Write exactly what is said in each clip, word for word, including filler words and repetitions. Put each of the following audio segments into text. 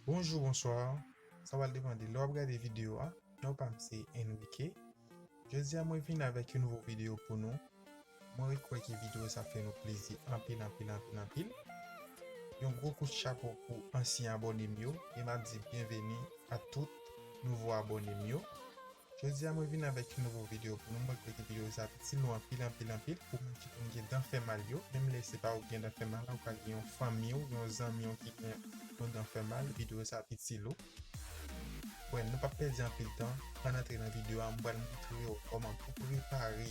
Bonjou, bonswa. Sa pral depann de lè w ap gade videyo a. Non pa m se Enrique. Jodi a mwen vin avèk yon nouvo videyo pou nou. Mwen kwè ke videyo sa fè nou plezi anpil, anpil, anpil, anpil. Yon gwo kout chapo pou ansyen abòne m yo, e m ap di byenveni a tout nouvo abòne m yo. Jodi a mwen vin avèk yon nouvo videyo pou nou. Mwen kwè ke videyo sa ap itil nou anpil, anpil, anpil. Pou moun ki konn gen dan fè mal yo, menm lè se pa ou ki gen dan fè mal la, ou ka gen yon fanmi w, yon zanmi w ki gen yon dan fè mal, videyo sa ap itil ou. Bon, nou p ap pèdi anpil tan, ann antre nan videyo a, m pral montre w kòman pou prepare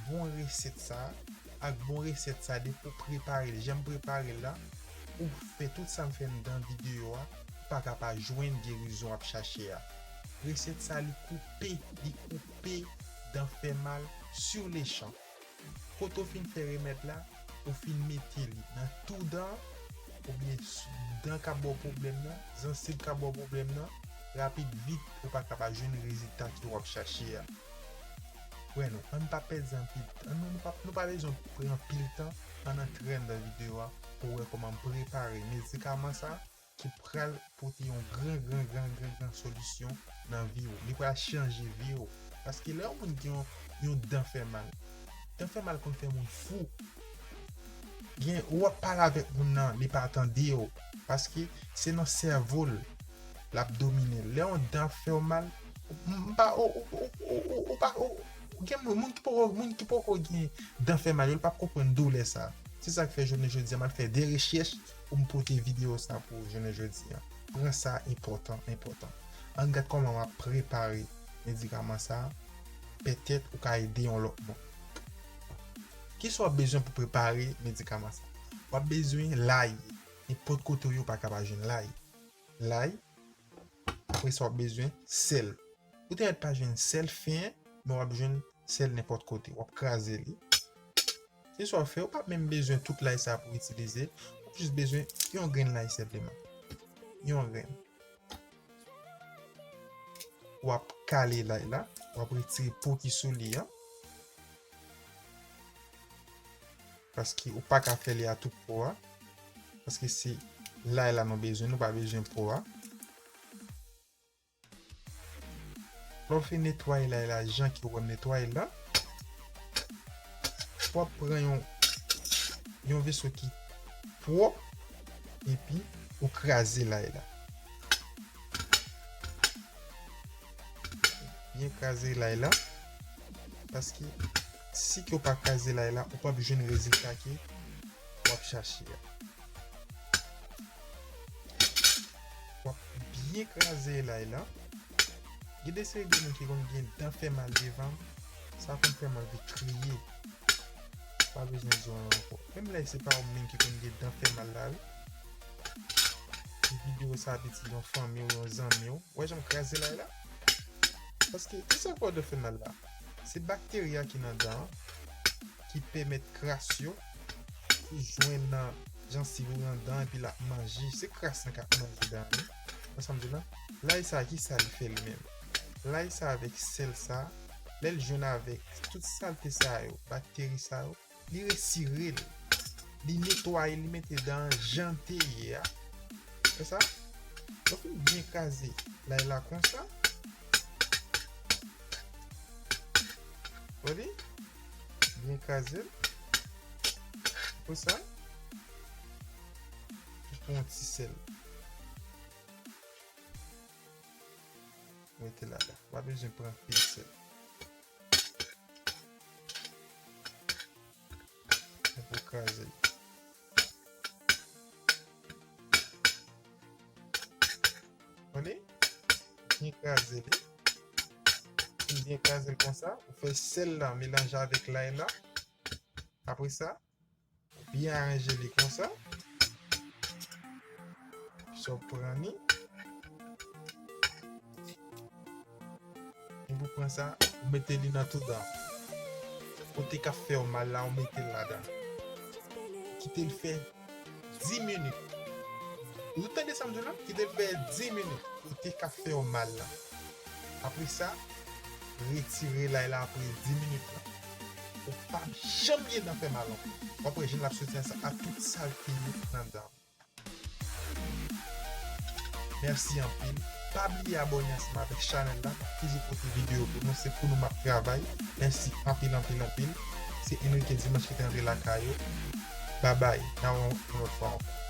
bon resèt sa a, ak bon resèt sa a, depi w prepare l, jan m prepare l la, ou fè tout sa m fè nan videyo a, ou pa ka pa jwenn gerizon w ap chache a. Resèt sa a, li koupe, li koupe dan fè mal sur le champ. Kote w fin fè remèd la, ou fin mete li nan tou dan, oubyen s- dan k ap ba w pwoblèm nan, zansiv k ap ba w pwoblèm nan, rapid vit, ou pa ka pa jwenn rezilta ke w ap chache a. Wè non, ann pa pèdi anpil tan. Nou, nou pa, nou pa bezwen pran anpil tan, ann antre anndan videyo a pou w wè kòman m prepare medikaman sa ki pral pote yon gran, gran, gran, gran, gran solisyon nan vi w. Li pral chanje vi w. Paske lè yon moun gen yon, yon dan fè mal, dan fè mal konn fè moun fou. Gen, w ap pale avèk moun nan, li pa tande w. Paske se nan sèvo l l ap domine l. Lè yon dan fè w mal, m pa, ou, ou, ou, ou, ou pa, ou, gen moun, moun ki poko, moun ki poko gen dan fè mal yo, li p ap konprann doulè sa. Se sa k fè jounen jodi a, m al fè de rechèch pou m pote videyo sa pou jounen jodi a. Pwen sa enpòtan, enpòtan. Ann gad kòman w ap prepare medikaman sa, petèt ou ka ede yon lòt moun. Kisa w ap bezwen pou prepare medikaman sa? W ap bezwen lay. Nenpòt kote w ye, ou pa ka pa jwenn lay. Lay. Apre sa, w ap bezwen sèl. Ou te mèt pa jwenn sèl fen, men w ap jwenn sèl nenpòt kote. W ap kraze li. Se sa w fè, ou p ap menm bezwen tout lay sa pou itilize. Ou jis bezwen yon grenn lay senpleman. Yon grenn. W ap kale lay la, w ap retire po ki sou li an. Paske ou pa ka fè li a tout po a. Paske se lay la nou bezwen, nou pa bezwen po a. Lè w fin netwaye lay la, jan ke w wè m netwaye l la, w ap pran yon, yon veso ki pwòp, epi ou kraze lay la. Byen kraze lay la, paske si ke w pa kraze lay la, ou p ap jwenn rezilta ke w ap chache a. W ap byen kraze lay la. Gen de seri de moun ki konn gen dan fè mal devan m, sa konn fè m anvi kriye. Pa bezwen di w anyen ankò. Menm lè se pa ou menm ki konn gen dan fè mal la, wi. Videyo sa ap itil yon fanmi w, yon zanmi w. Wè jan m kraze lay la? Paske, kisa k fè w dan fè mal la? Se bakteri a ki nan dan an, ki pèmèt kras yo jwenn nan jansiv ou, nan dan, epi l ap manje. Se kras lan k ap manje dan an, wi. Wè sa m di w la? Lay sa, kisa li fè li menm? Lay sa avèk sèl sa, lè l jwenn avèk tout salte sa yo, bakteri sa yo, li retire l. Li netwaye l, li mete dan an jan l te ye a. Wè sa? Donk, li byen kraze lay la konsa. Wè li? Byen kraze l. Apre sa, ou pran yon ti sèl. Mete ladan. Pa bezwen pran anpil sèl. Epi w kraze l. Tande? Byen kraze li. Fin byen kraze l konsa, ou fè sèl la melanje avèk lay la. Apre sa, ou byen aranje li konsa. Sa w pran li. Epi w pran sa, ou mete li nan tou dan. Kote k ap fè w mal la, ou mete l ladan. Kite l fè dis minit. Ou tande sa m di w la? Kite l fè dis minit. Kote k ap fè w mal la. Apre sa, retire lay la apre dis minit la. Ou p ap janm gen dan fè mal ankò. W ap wè jan l ap soti a sa, a tout salte yo nan dan. Mèsi anpil. Pa bliye abòne ansanm avèk chanèl la. M ap toujou pote videyo pou nou. Se pou nou m ap travay. Mèsi anpil, anpil, anpil. Se Enrique Dimanche ki te antre lakay ou. Babay. N a wè yon lòt fwa ankò.